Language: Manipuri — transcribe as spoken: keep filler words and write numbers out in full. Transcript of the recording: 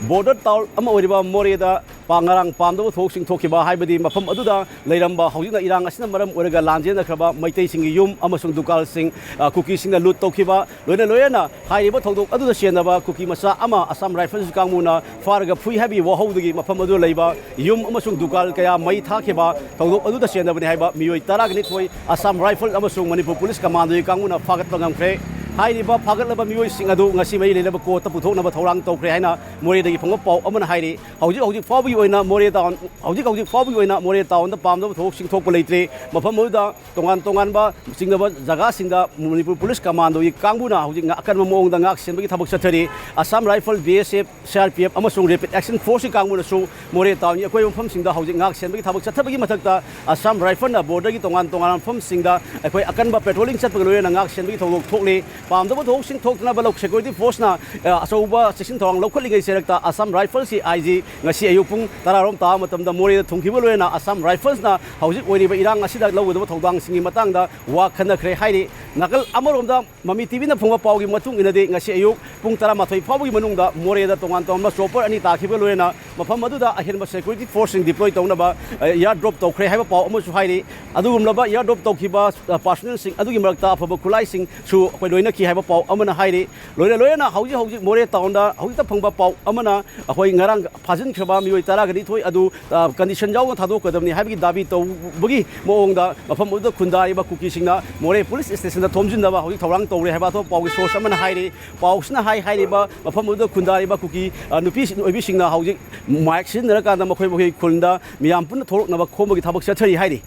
ꯕꯣꯔꯗꯔ ꯇꯥꯎꯟ ꯑꯃ ꯑꯣꯏꯔꯤꯕ ꯃꯣꯔꯦꯗ ꯄꯥ-, ꯉꯔꯥꯡ ꯄꯥꯝꯗꯕ ꯊꯧꯗꯣꯛꯁꯤꯡ ꯊꯣꯛꯈꯤꯕ, ꯍꯥꯏꯕꯗꯤ ꯃꯐꯝ ꯑꯗꯨꯗ ꯂꯩꯔꯝꯕ, ꯍꯧꯖꯤꯛꯅ ꯏꯔꯥꯡ ꯑꯁꯤꯅ ꯃꯔꯝ ꯑꯣꯏꯔꯒ ꯂꯥꯟꯖꯦꯟꯅꯈ꯭ꯔꯕ ꯃꯩꯇꯩꯁꯤꯡꯒꯤ ꯌꯨꯝ ꯑꯃꯁꯨꯡ ꯗꯨꯀꯥꯟꯁꯤꯡ, ꯑ, ꯀꯨꯀꯤꯁꯤꯡꯅ ꯂꯨꯠ ꯇꯧꯈꯤꯕ, ꯂꯣꯏꯅ ꯂꯣꯏꯅꯅ ꯍꯥꯏꯔꯤꯕ ꯊꯧꯗꯣꯛ ꯑꯗꯨꯗ ꯆꯦꯟꯅꯕ ꯀꯨꯀꯤ ꯃꯆꯥ ꯑꯃ ꯑꯁꯥꯝ ꯔꯥꯏꯐꯜꯁ ꯀꯥꯡꯕꯨꯅ ꯐꯥꯔꯒ ꯐꯨꯏ ꯍꯥꯏꯕꯒꯤ ꯋꯥꯍꯧꯗꯒꯤ ꯃꯐꯝ ꯑꯗꯨꯗ ꯂꯩꯕ ꯌꯨꯝ ꯑꯃꯁꯨꯡ ꯗꯨꯀꯥꯟ ꯀꯌꯥ ꯃꯩ ꯊꯥꯈꯤꯕ ꯊꯧꯗꯣꯛ ꯑꯗꯨꯗ ꯆꯦꯟꯅꯕꯅꯤ ꯍꯥꯏꯕ ꯃꯤꯑꯣꯏ ꯇꯔꯥꯒ ꯅꯤꯊꯣꯏ ꯑꯁꯥꯝ ꯔꯥꯏꯐꯜ ꯑꯃꯁꯨꯡ ꯃꯅꯤꯄꯨꯔ ꯄꯨꯂꯤꯁ ꯀꯃꯥꯟꯗꯣꯒꯤ ꯀꯥꯡꯕꯨꯅ ꯐꯥꯒꯠꯄ ꯉꯝꯈ꯭ꯔꯦ꯫ ꯍꯥꯏꯔꯤꯕ ꯐꯥꯒꯠꯂꯕ ꯃꯤꯑꯣꯏꯁꯤꯡ ꯑꯗꯨ ꯉꯁꯤ ꯃꯔꯤ ꯂꯩꯅꯕ ꯀꯣꯔꯠꯇ ꯄꯨꯊꯣꯛꯅꯕ ꯊꯧꯔꯥꯡ ꯇꯧꯈ꯭ꯔꯦ ꯍꯥꯏꯅ ꯃꯣꯔꯦꯗꯒꯤ ꯐꯪꯕ ꯄꯥꯎ ꯑꯃꯅ ꯍꯥꯏꯔꯤ꯫ ꯍꯧꯖꯤꯛ ꯍꯧꯖꯤꯛ ꯐꯥꯎꯕꯒꯤ ꯑꯣꯏꯅ ꯃꯣꯔꯦ ꯇꯥꯎꯟ, ꯍꯧꯖꯤꯛ ꯍꯧꯖꯤꯛ ꯐꯥꯎꯕꯒꯤ ꯑꯣꯏꯅ ꯃꯣꯔꯦ ꯇꯥꯎꯟꯗ ꯄꯥꯝꯗꯕ ꯊꯧꯗꯣꯛꯁꯤꯡ ꯊꯣꯛꯄ ꯂꯩꯇ꯭ꯔꯤ꯫ ꯃꯐꯝ ꯑꯗꯨꯗ ꯇꯣꯉꯥꯟ ꯇꯣꯉꯥꯟꯕ ꯆꯤꯡꯅꯕ ꯖꯒꯥꯁꯤꯡꯗ ꯃꯅꯤꯄꯨꯔ ꯄꯨꯂꯤꯁ ꯀꯃꯥꯟꯗꯣꯒꯤ ꯀꯥꯡꯕꯨꯅ ꯍꯧꯖꯤꯛ ꯉ-, ꯑꯀꯟꯕ ꯃꯑꯣꯡꯗ ꯉꯥꯛ ꯁꯦꯟꯕꯒꯤ ꯊꯕꯛ ꯆꯠꯊꯔꯤ꯫ Assam rifle, B S F, C R P F ꯑꯃꯁꯨꯡ ꯔꯦꯄꯤꯗ ꯑꯦꯛꯁꯟ ꯐꯣꯔꯁꯀꯤ ꯀꯥꯡꯕꯨꯅꯁꯨ ꯃꯣꯔꯦ ꯇꯥꯎꯟꯒꯤ ꯑꯀꯣꯏꯕ ꯃꯐꯝꯁꯤꯡꯗ ꯍꯧꯖꯤꯛ ꯉꯥꯛ ꯁꯦꯟꯕꯒꯤ ꯊꯕꯛ ꯆꯠꯊꯕꯒꯤ ꯃꯊꯛꯇ, ꯑꯁꯥꯝ ꯔꯥꯏꯐꯜꯅ ꯕꯣꯔꯗꯔꯒꯤ ꯇꯣꯉꯥꯟ ꯇꯣꯉꯥꯟꯕ ꯃꯐꯝꯁꯤꯡꯗ ꯑꯩꯈꯣꯏ ꯑꯀꯟꯕ ꯄꯦꯇ꯭ꯔꯣꯂꯤꯡ ꯆꯠꯄꯒ ꯂꯣꯏꯅꯅ ꯉꯥꯛ ꯁꯦꯟꯕꯒꯤ ꯊꯧꯗꯣꯛ ꯊꯣꯛꯂꯤ꯫ ꯄꯥꯝꯗꯕ ꯊꯧꯗꯣꯛꯁꯤꯡ ꯊꯣꯛꯇꯅꯕ ꯂꯧ-, ꯁꯦꯀ꯭ꯌꯨꯔꯤꯇꯤ ꯐꯣꯔꯁꯅ, ꯑ, ꯑꯆꯧꯕ ꯆꯦꯛꯁꯤꯟ ꯊꯧꯔꯥꯡ ꯂꯧꯈꯠꯂꯤꯉꯩ ꯆꯦꯔꯛꯇ ꯑꯁꯥꯝ ꯔꯥꯏꯐꯜꯁꯀꯤ ꯑꯥꯏ ꯖꯤ ꯉꯁꯤ ꯑꯌꯨꯛ ꯄꯨꯡ ꯇꯔꯥꯔꯣꯝ ꯇꯥꯕ ꯃꯇꯝꯗ ꯃꯣꯔꯦꯗ ꯊꯨꯡꯈꯤꯕ ꯂꯣꯏꯅꯅ ꯑꯁꯥꯝ ꯔꯥꯏꯐꯜꯁꯅ ꯍꯧꯖꯤꯛ ꯑꯣꯏꯔꯤꯕ ꯏꯔꯥꯡ ꯑꯁꯤꯗ ꯂꯧꯒꯗꯕ ꯊꯧꯗꯥꯡꯁꯤꯡꯒꯤ ꯃꯇꯥꯡꯗ ꯋꯥ ꯈꯟꯅꯈ꯭ꯔꯦ ꯍꯥꯏꯔꯤ꯫ ꯅꯥꯀꯜ ꯑꯃꯔꯣꯝꯗ ꯃꯃꯤ ꯇꯤ ꯚꯤꯅ ꯐꯣꯡꯕ ꯄꯥꯎꯒꯤ ꯃꯇꯨꯡ ꯏꯟꯅꯗꯤ, ꯉꯁꯤ ꯑꯌꯨꯛ ꯄꯨꯡ ꯇꯔꯥꯃꯥꯊꯣꯏ ꯐꯥꯎꯕꯒꯤ ꯃꯅꯨꯡꯗ ꯃꯣꯔꯦꯗ ꯇꯣꯉꯥꯟ ꯇꯣꯉꯥꯟꯕ ꯆꯣꯄꯔ ꯑꯅꯤ ꯇꯥꯈꯤꯕ ꯂꯣꯏꯅꯅ ꯃꯐꯝ ꯑꯗꯨꯗ ꯑꯍꯦꯟꯕ ꯁꯦꯀ꯭ꯌꯨꯔꯤꯇꯤ ꯐꯣꯔꯁꯁꯤꯡ ꯗꯤꯄ꯭ꯂꯣꯏ ꯇꯧꯅꯕ, ꯑ, ꯏꯌꯥꯔ ꯗ꯭ꯔꯣꯞ ꯇꯧꯈ꯭ꯔꯦ ꯍꯥꯏꯕ ꯄꯥꯎ ꯑꯃꯁꯨ ꯍꯥꯏꯔꯤ꯫ ꯑꯗꯨꯒꯨꯝꯂꯕ ꯏꯌꯥꯔ ꯗ꯭ꯔꯣꯞ ꯇꯧꯈꯤꯕ, ꯑ, ꯄꯥꯔꯁꯣꯅꯦꯜꯁꯤꯡ ꯑꯗꯨꯒꯤ ꯃꯔꯛꯇ ꯑꯐꯕ ꯈꯨꯠꯂꯥꯏꯁꯤꯡꯁꯨ ꯑꯩꯈꯣꯏ ꯂꯣꯏꯅꯈꯤ ꯍꯥꯏꯕ ꯄꯥꯎ ꯑꯃꯅ ꯍꯥꯏꯔꯤ꯫ ꯂꯣꯏꯅ ꯂꯣꯏꯅꯅ ꯍꯧꯖꯤꯛ ꯍꯧꯖꯤꯛ ꯃꯣꯔꯦ ꯇꯥꯎꯟꯗ ꯍꯧꯖꯤꯛꯇ ꯐꯪꯕ ꯄꯥꯎ ꯑꯃꯅ, ꯑꯩꯈꯣꯏ ꯉꯔꯥꯡ ꯐꯥꯖꯤꯟꯈ꯭ꯔꯕ ꯃꯤꯑꯣꯏ ꯇꯔꯥꯒ ꯅꯤꯊꯣꯏ ꯑꯗꯨ, ꯑ, ꯀꯟꯗꯤꯁꯟ ꯌꯥꯎꯅ ꯊꯥꯗꯣꯛꯀꯗꯕꯅꯤ ꯍꯥꯏꯕꯒꯤ ꯗꯥꯕꯤ ꯇꯧꯕꯒꯤ ꯃꯑꯣꯡꯗ ꯃꯐꯝ ꯑꯗꯨꯗ ꯈꯨꯟꯗꯥꯔꯤꯕ ꯀꯨꯀꯤꯁꯤꯡꯅ ꯃꯣꯔꯦ ꯄꯨꯂꯤꯁ ꯁ꯭ꯇꯦꯁꯟꯗ ꯊꯣꯝꯖꯤꯟꯅꯕ ꯍꯧꯖꯤꯛ ꯊꯧꯔꯥꯡ ꯇꯧꯔꯦ ꯍꯥꯏꯕ ꯑꯇꯣꯞꯄ ꯄꯥꯎꯒꯤ ꯁꯣꯔꯁ ꯑꯃꯅ ꯍꯥꯏꯔꯤ꯫ ꯄꯥꯎꯁꯤꯅ ꯍꯥꯏ, ꯍꯥꯏꯔꯤꯕ ꯃꯐꯝ ꯑꯗꯨꯗ ꯈꯨꯟꯗꯥꯔꯤꯕ ꯀꯨꯀꯤ, ꯑ, ꯅꯨꯄꯤ ꯑꯣꯏꯕꯤꯁꯤꯡꯅ ꯍꯧꯖꯤꯛ ꯃꯥꯏꯛ ꯁꯤꯖꯤꯟꯅꯔꯀꯥꯟꯗ ꯃꯈꯣꯏ ꯃꯈꯣꯏꯒꯤ ꯈꯨꯟꯗ ꯃꯤꯌꯥꯝ ꯄꯨꯟꯅ ꯊꯣꯛꯂꯛꯅꯕ ꯈꯣꯝꯕꯒꯤ ꯊꯕꯛ ꯆꯠꯊꯔꯤ ꯍꯥꯏꯔꯤ꯫